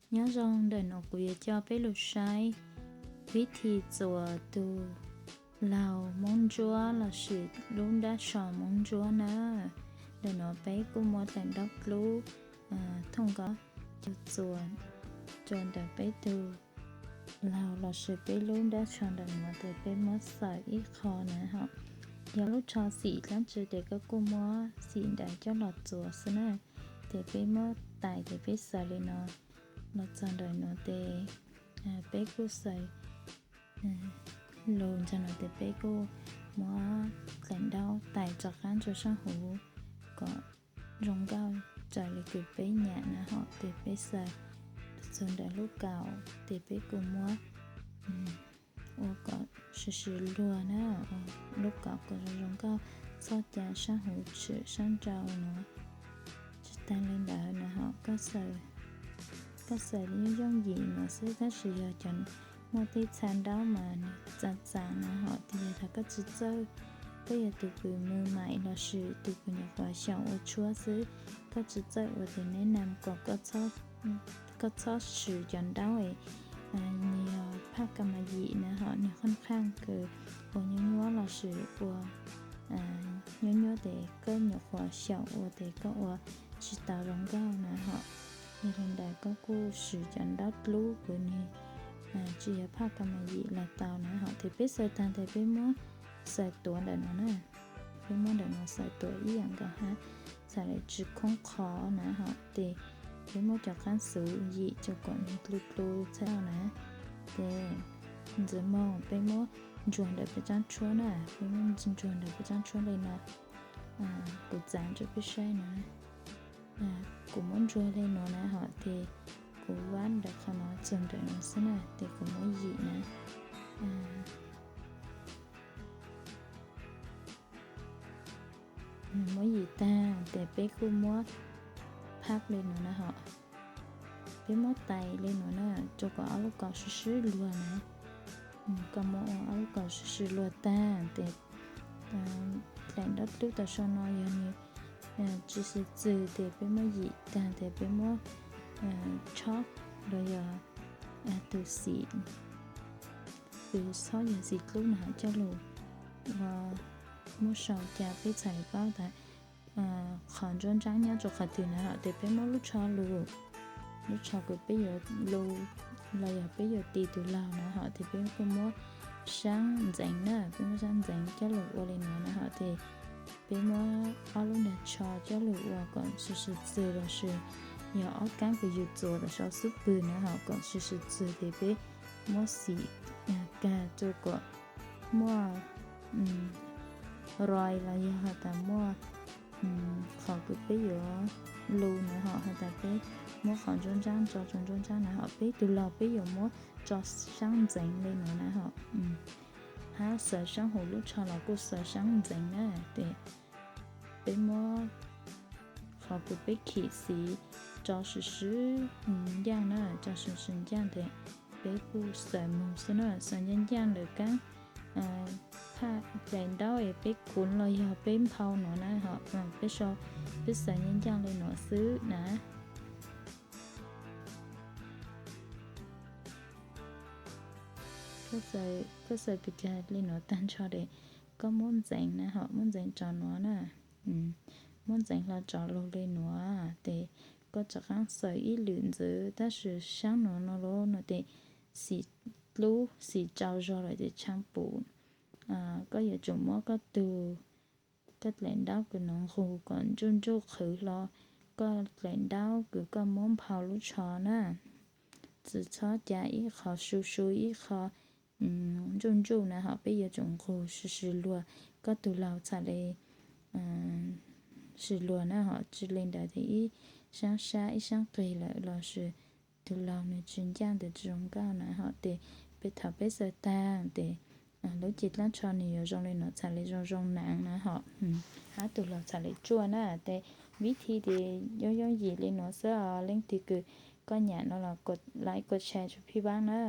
Nyob zoo, ntawm no kuv yuav coj peb los saib vib thi txuas tus laug Moob Ntsuab lossis lub nrab tsho Moob Ntsuab na. Ntawm no peb kuj muab daim ntaub dlub thooj nkaus coj txuas rau ntawm peb tus laug lossis peb lub nrab tsho ntawm no ces peb muab xaws ib qho na ho. Yog lub tsho xim dlaab tsi ces koj kuj muab xim ntawd coj los txuas xwb na. Ces peb muab tais ces peb xaws li no los txog ntawm no ces peb kuj xaws lug ntawm no ces peb kuj muab daim ntaub tais rov qaab rua saab huv kom zoo nkauj raws li kws peb nyam na ho. Ces peb xaws txug ntawm lub kaum ces peb kuj muab ua kom swv swv luag na, lub kaum kom zoo zoo nkauj txhob ca saab huv tshwm saab nrau no. Tsis taag le ntawd na ho, koj xaws yooj yooj yim no xwb, tab sis yog cov muaj tej txha ntaub mas nws txav txav na ho, ces yog koj tsis txawj, koj yog tus kws mws maim lossis tus kws nyuam qhuav xyaum ua tshuab xwb, koj tsis txawj ua ces neb nam kom koj txhob swv cov ntaub es nws yog phaj ka mas yim na ho, nws qhoj qhaaj kws ua nyuab nyuab lossis ua nyuab nyuab ces koj nyuam qhuav xyaum ua ces koj ua tsis tau zoo nkauj na ho. Yog li ntawd koj kuj swv cov ntaub dlub kws nws tsis yog phaj ka mas yim los tau na ho. Ces peb xaws taag ces peb muab xaws tuav ntawm no na, peb muab ntawm no xaws tuav ib yam nkaus hab, txhad le tsis khoob qhov na ho. Ces peb muab cov qaab xuv yim rua kom nws dlu dlu txhab na. Ces ntxiv moog peb muab ntsuag ntawm peb tsaab tshuab na, peb muab ntsuag ntawm peb tsaab tshuab le no. Kuv txav rua peb saib na, kuv muab ntsuag le nuav na ho, ces kuv vaab ntawm qhov no txug ntawm no xwb na, ces kuv muab yim na. Muab yim taag ces peb kuj muab phab le nuav na ho. Peb muab tais le nuav na, rua kom ob lub kaum sib sib luag na. Koj muab ua ob lub kaum sib sib luag taag ces daim ntaub dlub tau sau no yog nws tsis xwm txwg ces peb muab yim taag ces peb muab chob los yog tus xim, tus txhob yog xim dlub na coj lug muab sau ca peb txhais paub tas qhov ntsuab ntsaab nyob rua qhov twg na ho. Ces peb muab lub tsho lug, lub tsho kws peb yuav lug los yog peb yuav tis tus laug na ho, ces peb kuj muab saab ntxeev na, peb muab saab ntxeev coj lug ua le nuav na ho. Ces peb muab ob lub nag tsho coj lug ua kom swm swm txwg lossis yog ob kaab kws yug txuas tom sau xub pwg na ho kom swm swm txwg ces peb muab xim kag rua kom muaj roi los yog has tas muaj qhov kws peb yuav lug na ho, has tas peb muab qhov ntsuab ntsaab tso rua ntsuab ntsaab na ho. Peb tus laug peb yuav muab tso saab ntxeev le nuav na ho, hab xaws saab huv lub tsho los kuj xaws saab ntxeev na. Ces peb muab qhov kws peb khim xiv tso swm swm ncaaj na, tso swm swm ncaaj ces peb kuj xaws moog xwb na, xaws ncaaj ncaaj lawm kaab phaj daim ntaub es peb kuv los yog peb nphau nuav na ho, peb sau, peb xaws ncaaj ncaaj le nuav xwb na. Koj xaws kag le nuav taag nrho ces koj muab ntxeev na ho, muab ntxeev rov nuav na, muab ntxeev hlo rov lug le nuav ces koj rov qaab xaws ib lwm ntxiv, tab sis saab nuav no los no ces xim dlub xim tsau zog lawm ces tshaab pum. Koj yuav tsum muab koj tug, koj daim ntaub kws nuav nqug kom ntsuj ntsuj qhwv hlo koj daim ntaub kws koj muab nphau lub tsho na. Tsi txhob ca ib qho su su ib qho ntsuj ntsuj na ho, peb yuav tsum nqug swm swm luag, koj tug laug txhad le swm luag na ho, tsi le ntawd ces ib saab sab ib saab qig lawm lossis tug laug nws tsi ncaaj ntawd tsi zoo nkauj na ho. Ces peb thaum peb xaws taag ces lub cev dlaab tsho nws yuav zoo le nuav txhad le zoo zoo naav na ho, hab tug laug txhad le tsuaj na. Ces vib thi ces yooj yooj yim le nuav xwb os. Leej twg kws koj nyam no los kov like kov share rua Phij Vaab na.